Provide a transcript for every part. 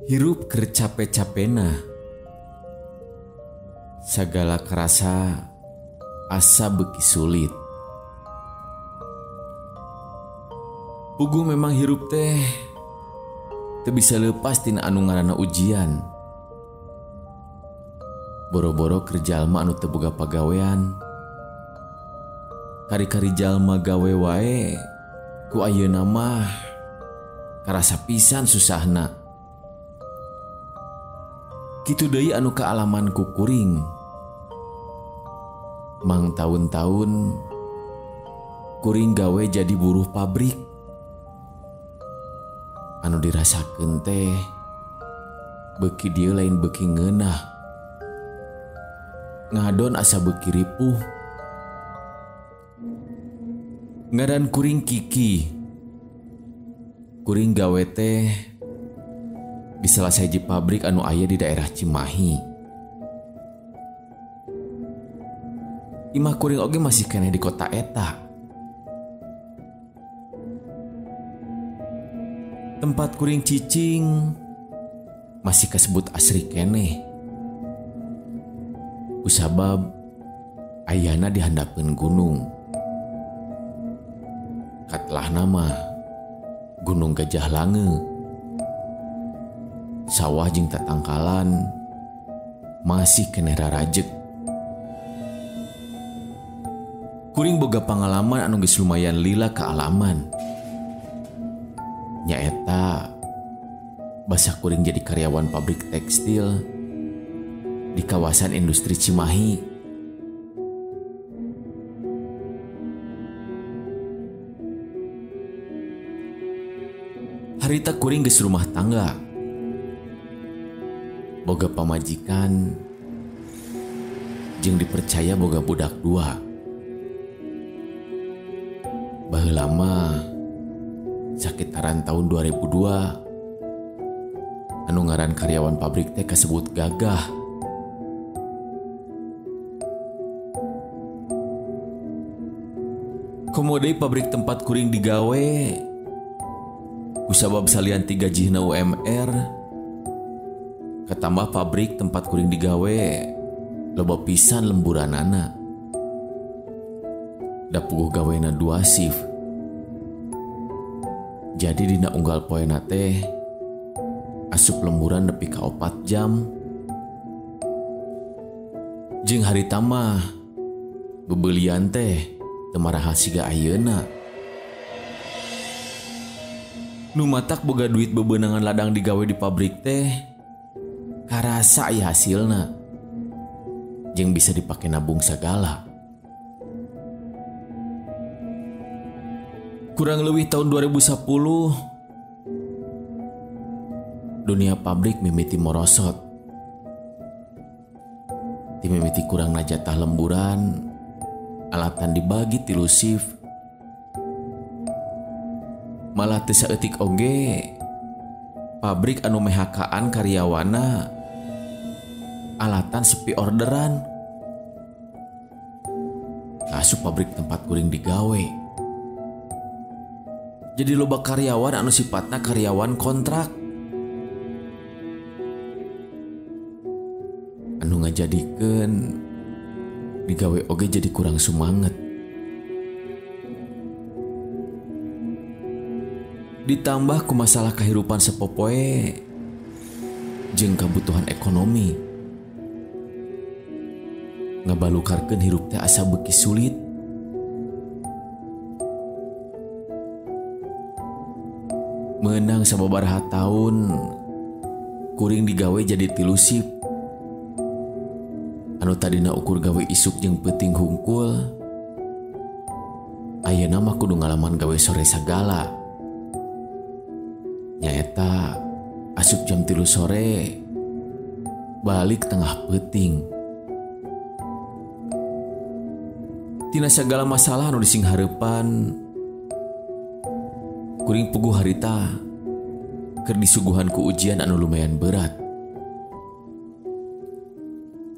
Hirup keur cape-capena, sagala karasa asa beuki sulit. Puguh memang hirup teh teu bisa leupas tina anu ngaranna ujian. Boro-boro keur jalma anu teu boga pagawean, kari-kari jalma gawe wae ku ayeuna mah karasa pisan susahna. Kitu deui anu kaalaman ku kuring. Mang taun-taun kuring gawe jadi buruh pabrik. Anu dirasakeun teh beuki dieu lain beuki ngeunah. Ngadon asa beuki ripuh. Ngaran kuring Kiki. Kuring gawe teh di salah sahiji pabrik anu aya di daerah Cimahi. Imah kuring oge masih keneh di kota eta. Tempat kuring cicing masih kasebut asri keneh. Kusabab ayana dihandapeun gunung. Katelahna mah Gunung Gajah Lange. Sawah jeung tatangkalan masih keneh rarajeg. Kuring boga pangalaman anu geus lumayan lila kaalaman. Nyaeta basa kuring jadi karyawan pabrik tekstil di kawasan industri Cimahi. Harita kuring geus rumah tangga, boga pamajikan jeung dipercaya boga budak dua. Baheula mah sakitaran tahun 2002 anu ngaran karyawan pabrik teh kasebut gagah. Komo deui pabrik tempat kuring digawe kusabab salian ti gajihna UMR, katambah pabrik tempat kuring digawe loba pisan lemburanana. Da puguh gawena 2 shift. Jadi dina unggal poena teh asup lemburan nepi ka 4 jam. Jeung harita mah bebelian teh teu maraha siga ayeuna. Nu matak boga duit bebenangan ladang digawe di pabrik teh karasa aya hasilna jeung bisa dipake nabung sagala. Kurang leuwih tahun 2010 dunia pabrik mimiti morosot. Ti mimiti kurangna jatah lemburan, alatan dibagi 3 shift. Malah teu saeutik oge pabrik anu mehakaan karyawana alatan sepi orderan. Asup pabrik tempat kuring digawe. Jadi loba karyawan anu sifatna karyawan kontrak. Anu ngajadikeun digawe oge jadi kurang sumanget. Ditambah ku masalah kehidupan sepopoe jeung kabutuhan ekonomi. Ngabalukarkeun hirup teh asa beuki sulit. Meunang sababaraha taun kuring digawe jadi 3 shift. Anu tadina ukur gawe isuk jeung peuting hungkul, ayeuna mah kudu ngalaman gawe sore sagala. Nyaeta asup jam 3 sore balik tengah peuting. Tina sagala masalah anu disinghareupan, kuring puguh harita keur disuguhan ku ujian anu lumayan berat.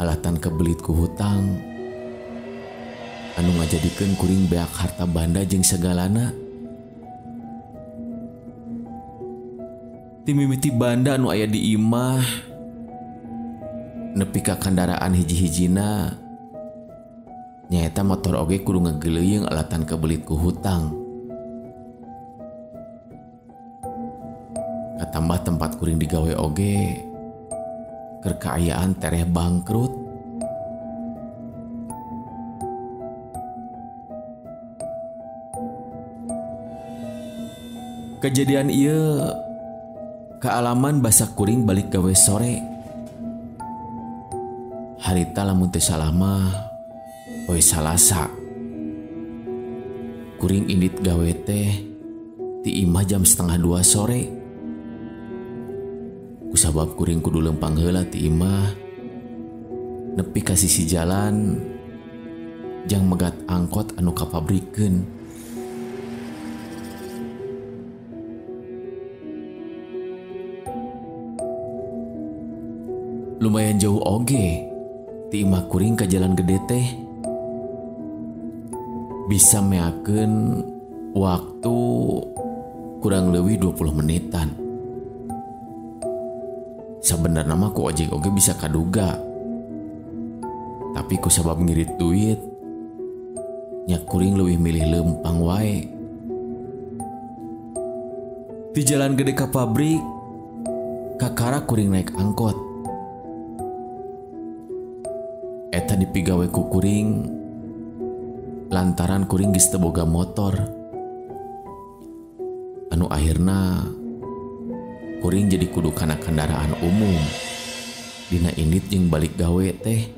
Alatan kebelit ku hutang anu ngajadikeun kuring beak harta banda jeung sagalana. Ti mimiti banda anu aya di imah nepi ka kandaraan hiji-hijina nyaeta motor oge kudu ngageleuyeng alatan kebelit ku hutang. Katambah tempat kuring digawe oge keur kaayaan tereh bangkrut. Kejadian ieu kaalaman basa kuring balik gawe sore. Harita lamun teu salah mah poe Salasa. Kuring indit gawe teh ti imah jam 1:30 sore. Kusabab kuring kudu lempang heula ti imah nepi ka sisi jalan jang megat angkot anu ka pabrikeun. Lumayan jauh oge ti imah kuring ka jalan gede teh. Bisa meakeun waktu kurang leuwih 20 menitan. Sabenerna mah ku ojek oge bisa kaduga. Tapi ku sabab ngirit duit, nya kuring leuwih milih leumpang wae. Di jalan gede ka pabrik, kakara kuring naik angkot. Eta dipigawe ku kuring lantaran kuring geus teu boga motor. Anu akhirna kuring jadi kudu kana kendaraan umum dina indit jeung balik gawe teh.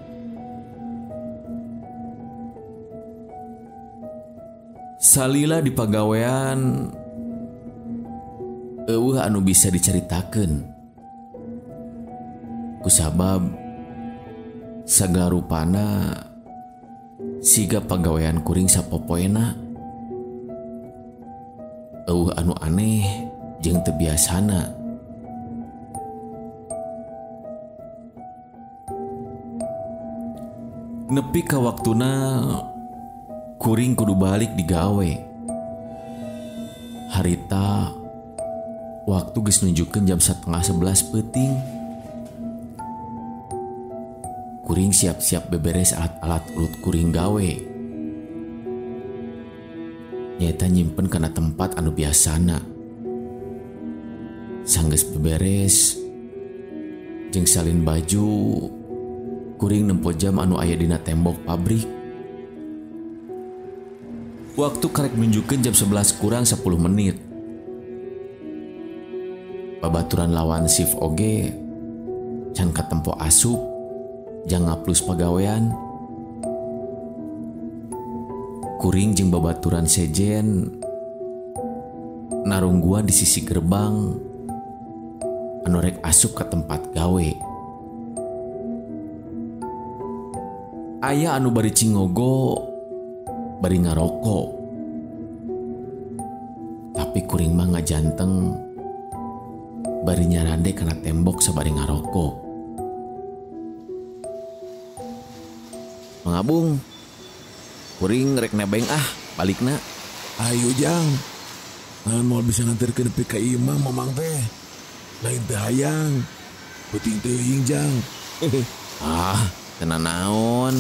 Salila di pagawean eueuh anu bisa dicaritakeun. Kusabab sagala rupana siga pagawean kuring sapopoena. Eueuh anu aneh jeung teu biasana. Nepi ka waktuna kuring kudu balik digawe. Harita waktu geus nunjukkeun jam 10:30 peuting. Kuring siap-siap beberes alat-alat urut kuring gawe. Nyaeta nyimpen kana tempat anu biasana. Sanggeus beberes jeung salin baju, kuring nempo jam anu aya dina tembok pabrik. Waktu karek nunjukkeun jam 11 kurang 10 menit. Babaturan lawan shift oge can katempo asup jang ngaplus pagawean. Kuring jeung babaturan sejen narungguan di sisi gerbang anu rek asup ka tempat gawe. Aya anu bari cingogo bari ngarokok. Tapi kuring mah ngajanteng bari nyarande kana tembok sabari ngarokok. Mangabung, kuring rek nebeng ah, balikna. Ayo jang, ngan moal bisa nganterkeun nepi ka imah mamang teh. Lain teh hayang, peuting teuing jang. Ah, teu naon,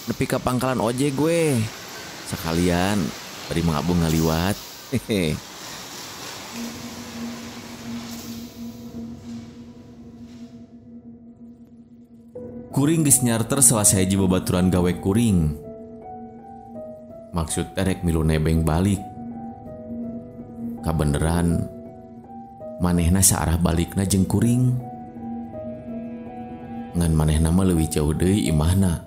nepi ka pangkalan ojek gue. Sekalian bari mangabung ngaliwat. Hehe. Kuring geus nyarter salah sahiji babaturan gawe kuring. Maksud rek milu nebeng balik. Kabeneran manehna saarah balikna jeung kuring. Ngan manehna mah leuwih jauh deui imahna.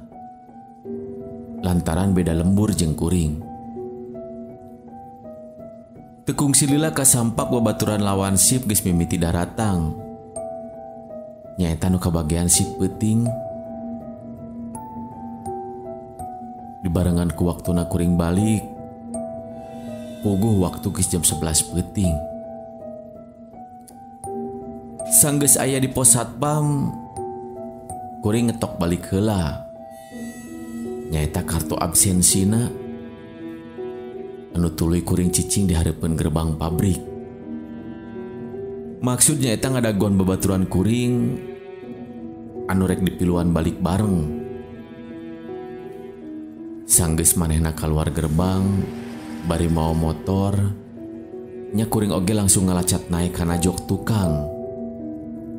Lantaran beda lembur jeung kuring. Teu kungsi lila kasampak babaturan lawan sip geus mimiti daratang. Nyaeta nu kabagian sip peuting. Dibarengan ku waktuna kuring balik, puguh waktu geus jam 11 peuting. Sanggeus aya di pos satpam, kuring ngetok balik heula. Nyaeta kartu absensina anu tuluy kuring cicing di hareupeun gerbang pabrik. Maksudnya eta ngadagoan babaturan kuring anu rek dipiluan balik bareng. Sanggeus manehna kaluar gerbang bari mawa motor, nya kuring oge langsung ngalacat naik kana jok tukang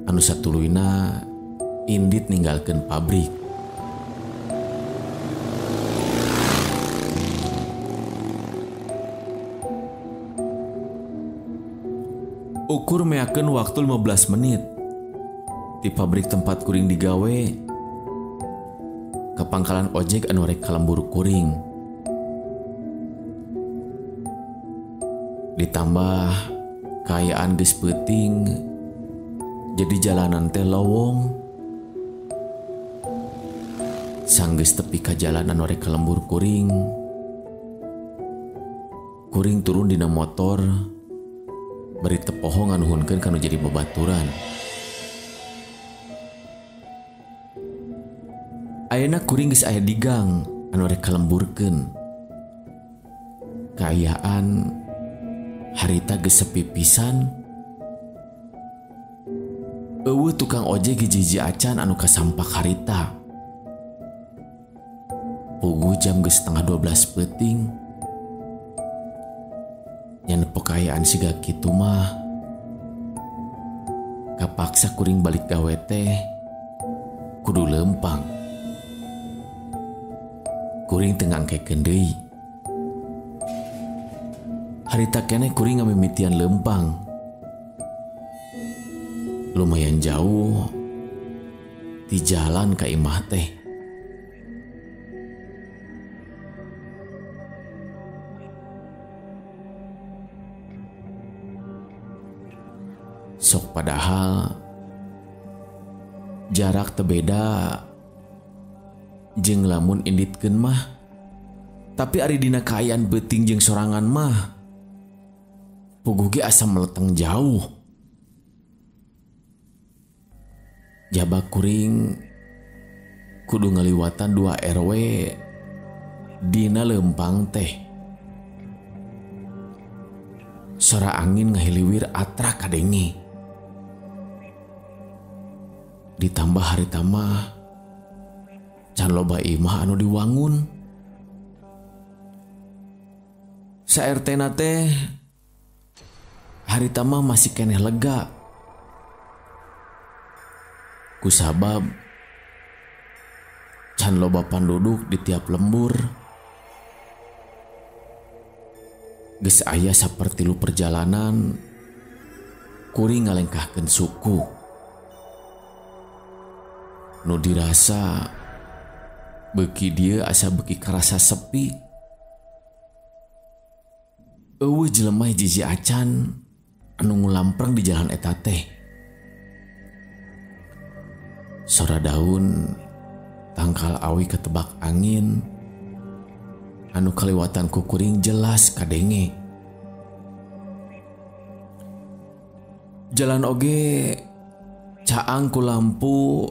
anu satuluyna indit ninggalkeun pabrik. Ukur meakeun waktu 15 menit di pabrik tempat kuring digawe ke pangkalan ojek anu rek ka lembur kuring. Ditambah kaayaan geus peuting, jadi jalanan teh lowong. Sanggeus tepi ka jalan anu rek ka lembur kuring, kuring turun dina motor bari teu poho nganuhunkeun kanu jadi babaturan. Ayeuna kuring geus aya di gang anu rek kalemburkeun. Kaayaan harita geus sepi pisan. Eueuh tukang ojek hiji-hiji acan anu kasampak harita. Puguh jam geus 11:30 peuting. Nya nepo kaayaan siga kitu mah kapaksa kuring balik gawe teh kudu lempang. Kuring teu ngangkekeun deui. Harita keneh kuring ngamimitian lempang. Lumayan jauh di jalan ka imah teh. Sok padahal jarak teu beda jeung lamun inditkeun mah, tapi ari dina kaayaan beuting jeung sorangan mah puguh ge asa meleteng jauh. Jaba kuring kudu ngaliwatan 2 RW dina lempang teh. Sora angin ngahiliwir atra kadenge. Ditambah harita mah can loba imah anu diwangun. Sa RT na teh harita mah masih keneh lega. Kusabab can loba panduduk di tiap lembur. Geus aya sapertilu perjalanan kuring ngalengkahkeun suku. Nu dirasa beuki dieu asa beuki karasa sepi. Eueuh jelema hiji-hiji acan anu ngulampreng di jalan eta teh. Sora daun tangkal awi ketebak angin anu kaliwatan ku kuring jelas kadenge. Jalan oge caang ku lampu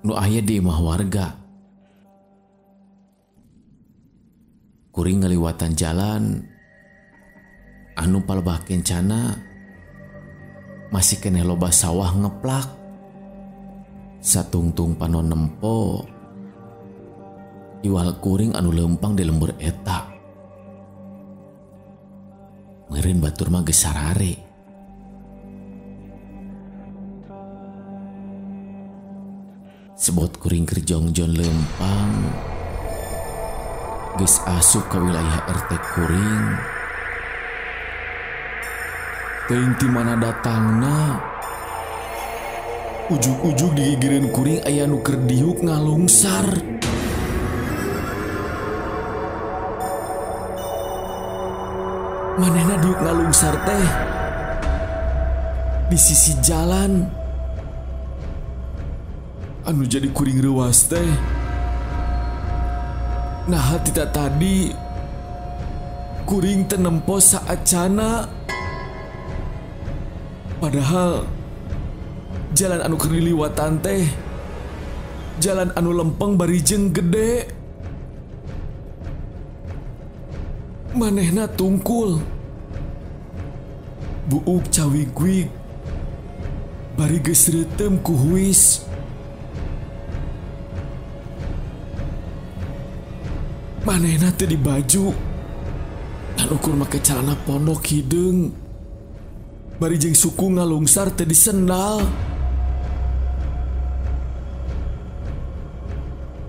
nu aya di imah warga. Kuring ngaliwatan jalan anu palebah kencana masih keneh loba sawah ngeplak. Satungtung panon nempo iwal kuring anu lempang di lembur eta. Meureun batur mah geus sarare. Sebot kuring keur jongjon lempang geus asup ka wilayah RT kuring. Teuing ti mana datangna, ujug-ujug digigireun kuring aya nu keur diuk ngalungsar. Manehna diuk ngalungsar teh di sisi jalan. Anu jadi kuring reuas teh nah tita tadi kuring teu nempo saacana. Padahal jalan anu keur diliwatan teh jalan anu lempeng bari jeung gede. Manehna tungkul Buuk cawigwig bari geus reuteum ku huis. Manehna teu dibaju dan ukur make calana pondok hideung. Bari jeung suku ngalungsar teu disendal.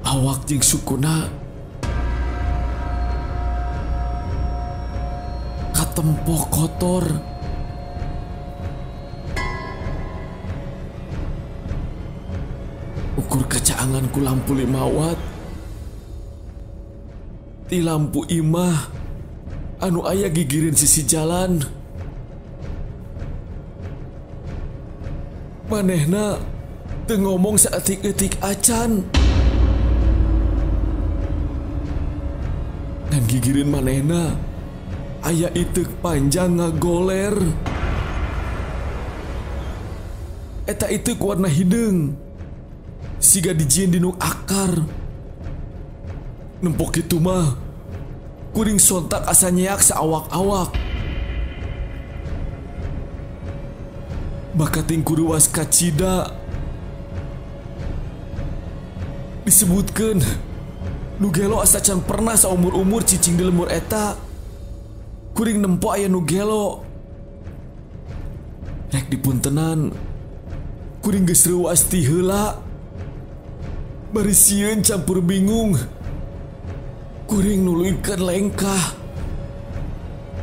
Awak jeung sukuna katempo kotor. Ukur kacaangan ku lampu 5 watt. Ti lampu imah anu aya gigireun sisi jalan. Manehna teu ngomong saeutik-eutik acan. Dan gigireun manehna aya iteuk panjang ngagoler. Eta iteuk warna hideung. Siga dijieun dinu akar. Nempok kitu mah kuring sontak asa nyeak saawak-awak. Bakating kuruas kacida. Disebutkeun nu gelo asa can pernah saumur-umur cicing di lemur eta. Kuring nempo aya nu gelo. Rek dipuntenan kuring geus reuas ti heula. Bari sieun campur bingung. Kuring nuluykeun lengkah.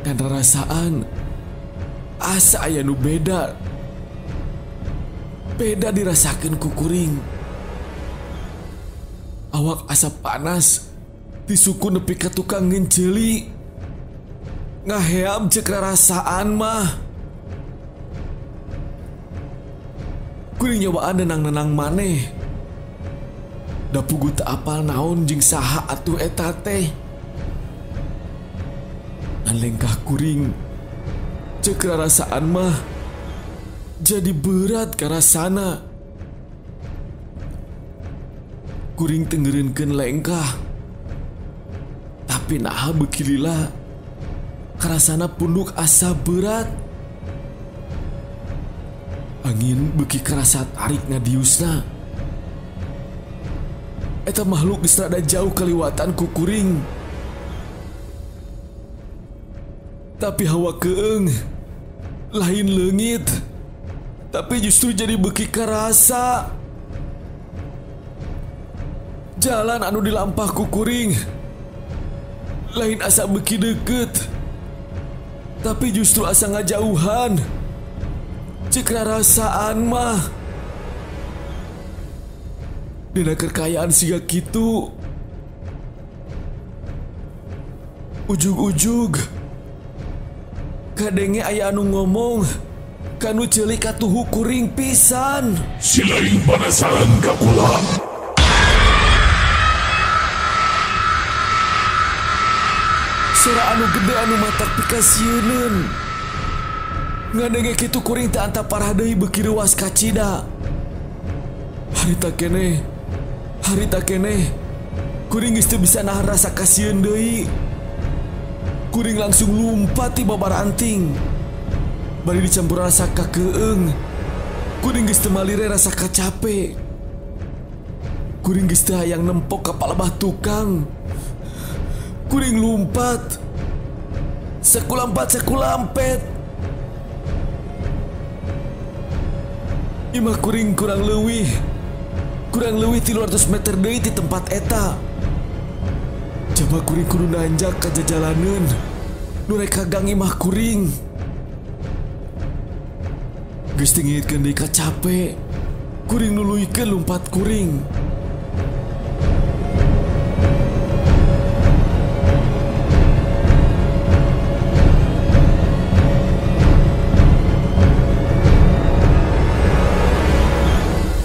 Dan rarasaan asa aya nu beda. Beda dirasakeun ku kuring. Awak asa panas ti suku nepi ka tukang ngenceuli. Ngaheam ceuk rarasaan mah. Kuring nyobaan nenang-nenang maneh. Da puguh teu apal naon jeung saha atuh eta teh. Ngan lengkah kuring ceuk rarasaan mah jadi berat karasana. Kuring teu ngeureunkeun lengkah. Tapi naha beuki lila karasana punduk asa berat. Angin beuki karasa tarik ngadiusna. Eta makhluk geus rada jauh kaliwatan ku kuring. Tapi hawa keung lain leungit, tapi justru jadi beuki karasa. Jalan anu dilampah ku kuring lain asa beuki deukeut, tapi justru asa ngajauhan. Ceuk rarasaan mah. Dina kekayaan siga kitu. Ujug-ujug kadenge aya anu ngomong kanu ceulik katuhu kuring pisan. Si lain penasaran ka kula. Sora anu gede anu matak pikasieuneun. Ngadenge kitu kuring teu antap parah deui beuki reuas kacida. Harita keneh kuring geus teu bisa nahan rasa kasieun deui. Kuring langsung lumpat ti babaranting. Bari dicampur rasa kakeung. Kuring geus teu malire rasa kacape. Kuring geus teu hayang nempok ka palebah tukang. Kuring lumpat. Sakulampat sakulampet. Imah kuring kurang leuwih 300 meter deui ti tempat eta. Coba kuring kudu nanjak ka jajalaneun nu rek ka gang imah kuring. Geus teu ngingitkeun deui kacape. Kuring nuluykeun lumpat kuring.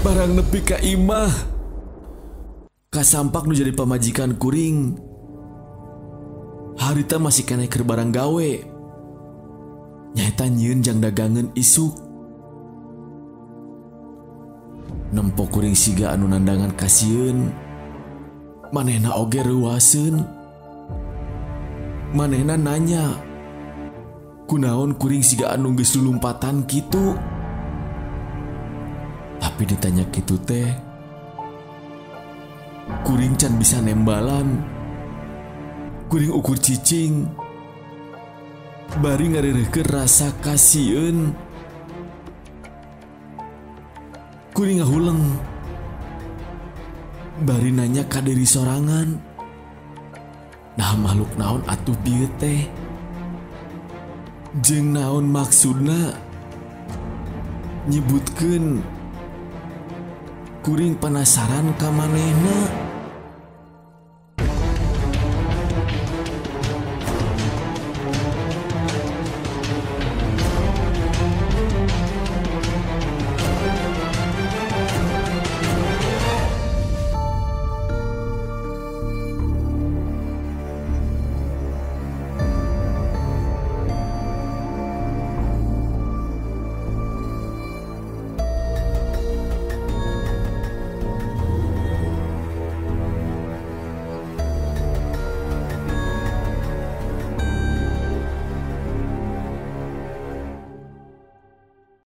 Barang nepi ka imah. Kasampak nu jadi pamajikan kuring. Harita masih keneh keur barang gawe. Nyaeta nyieun jang dagangeun isuk. Nempo kuring siga anu nandangan kasieun. Manehna oge reuaseun. Manehna nanya, Kunaon kuring siga anu geus lulumpatan kitu. Tapi ditanya kitu teh, kuring can bisa nembalan. Kuring ukur cicing. Bari ngareureurkeun rasa kasieun. Kuring ngahuleng. Bari nanya ka diri sorangan. Nah makhluk naon atuh bieu teh? Jeung naon maksudna nyebutkeun kuring penasaran ka manehna.